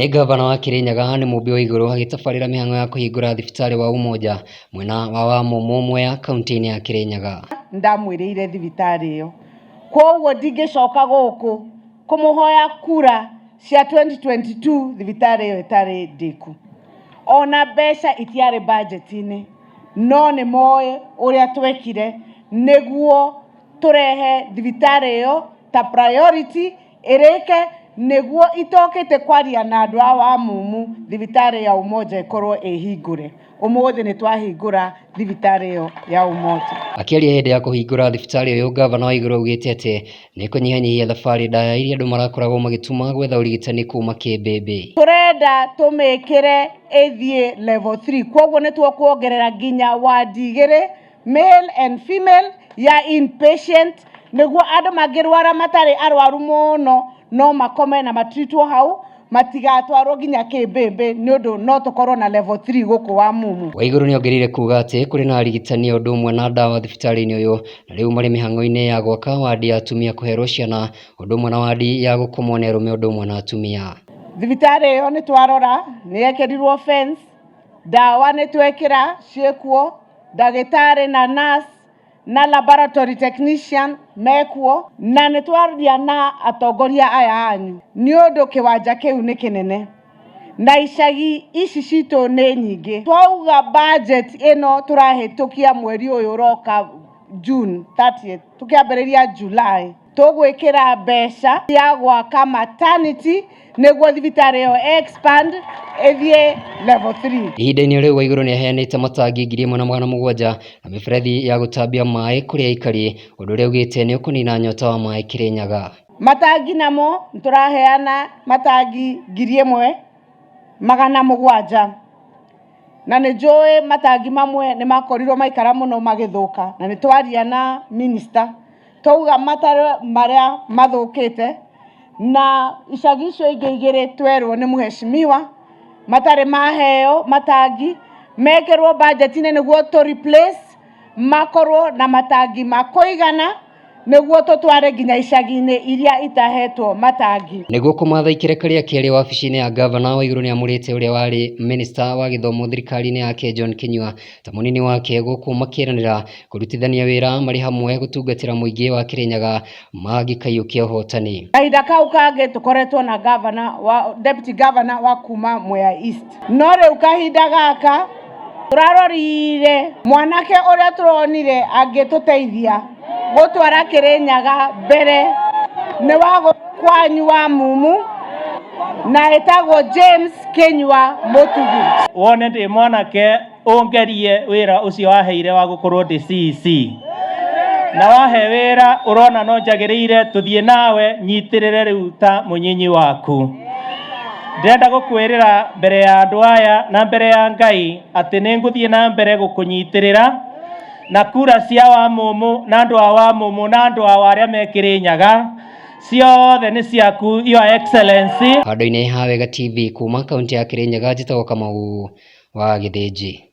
Nĩ ngavana wa Kirinyaga nĩ Mũmbi Waiguru agĩtabarĩra mĩhang'o ya kũhingũra thibitarĩ wa Umoja mwena wa Wamumu Mwea kaunti-inĩ ya Kirinyaga. Ndamwĩrĩire thibitarĩ ĩyo, koguo ndingĩcoka gũkũ kũmũhoya kura cia 2022 thibitarĩ ĩyo ĩtarĩ ndĩku. Ona mbeca itiarĩ budget-inĩ, no nĩ moĩ ũrĩa twekire nĩguo tũrehe thibitarĩ ĩyo ta priority ĩrĩke, nĩguo itokĩte kwaria na andũ a Wamumu thibitarĩ ya Umoja ĩkorwo ĩhingũre. Ũmũthĩ nĩ twahingũra thibitarĩ ĩyo ya Umoja. Akĩaria hĩndĩ ya kũhingũra thibitarĩ ũyũ, ngavana Waiguru augĩte atĩ nĩ kũnyihanyihia thabarĩ ndaya iria andũ marakoragwo magĩtuma gwetha ũrigitani kuma Kĩmbĩmbĩ. Tũrenda tũmĩkĩre ĩthiĩ level 3, koguo nĩ tũkuongerera nginya wadi igĩrĩ, male and female, ya inpatient, nĩguo andũ mangĩrwara matarĩ arwaru mũno no makome na matritwo hau, matigatwarwo nginya Kĩmbĩmbĩ, nĩ ũndũ no tũkorwo na level 3 gũkũ Wamumu. Waiguru nĩongereire kuga atĩ kũrĩ na arigitani o ũndũ ũmwe na ndawa thibitarĩ-inĩ ũyũ, na rĩu marĩ mĩhang'o-inĩ ya gwaka wadi ya atumia kũherwo ciana, ũndũ ũmwe na wadi ya gũkomwo nĩ arũme ũndũ ũmwe na atumia. Thibitarĩ ĩyo nĩ twarora, nĩ yekĩrirwo fence, ndawa nĩ twekĩra ciĩkuo, ndagĩtarĩ na nurse na laboratory technician mekuo, na nĩ twaria na atongoria aya anyu nĩ ũndũ kĩwanja kĩu nĩ kĩnene na icagi ici citũ nĩ nyingĩ. Twauga budget ĩno tũrahĩtũkia mweri ũyũ ũroka June 30th, tũkĩambĩrĩria July, tũgwĩkĩra mbeca ya gwaka maternity nĩguo thibitarĩ ĩyo expand ĩthiĩ level 3. Ihinda-inĩ rĩu Waiguru nĩaheanĩte matangi 1700 na mĩberethi ya gũtambia maĩ kũrĩ aikari, ũndũ ũrĩa augĩte nĩ ũkũnina nyota wa maĩ Kirinyaga. Matangi namo nĩtũraheana matangi 1700, na nĩ njũĩ matangi mamwe nĩ makorirwo maikara mũno magĩthũka, na nĩ twaria na minister twauga mataro marĩa mathũkĩte, na icagi icio ingĩ igĩrĩ twerwo nĩ mheshimiwa matarĩ maheo matangi mekĩrwo budget-inĩ nĩguo tũ replace makorwo na matangi ma kũigana nĩguo tũtware nginya icagi-inĩ iria itahetwo matangi. Nĩguo kũmatha ikereka rĩa kerĩ wabici-inĩ ya ngavana, Waiguru nĩamũrĩte ũrĩa warĩ minista wa gĩthomo thirikari-inĩ yake John Kinyua ta mũnini wake, gũkũ makĩranĩra kũrutithania wĩra marĩ hamwe gũtungatĩra mũingĩ wa Kirinyaga mangĩkaiyũkia ũhotani. Kahinda kau kangĩ tũkoretwo na governor wa deputy governor wa kuma Mwea East, no rĩu kahinda gaka tũrarorire mwanake ũrĩa tũronire angĩtũteithia gũtwara Kirinyaga mbere nĩ wa kwanyu wa Mumu, na ĩtagwo James Kinyua Mutugi. Wone ndĩ mwanake ũngerie wĩra ũcio waheire wa gũkorwo ndĩ CEC, na wahe wĩra ũrona no njagĩrĩire tũthiĩ nawe nyitĩrĩre rĩu ta mũnyinyi waku. Ndĩrenda gũkwĩrĩra mbere ya andũ aya na mbere ya Ngai atĩ nĩ ngũthiĩ na mbere gũkũnyitĩrĩra na kura cia Wamumu na andũ a Wamumu na andũ ao arĩa me Kirinyaga ciothe nĩ ciaku, Your Excellency. Handũ-inĩ ha Wega TV kuma kaunti ya Kirinyaga, njĩtagwo Kamau wa Gĩthĩnji.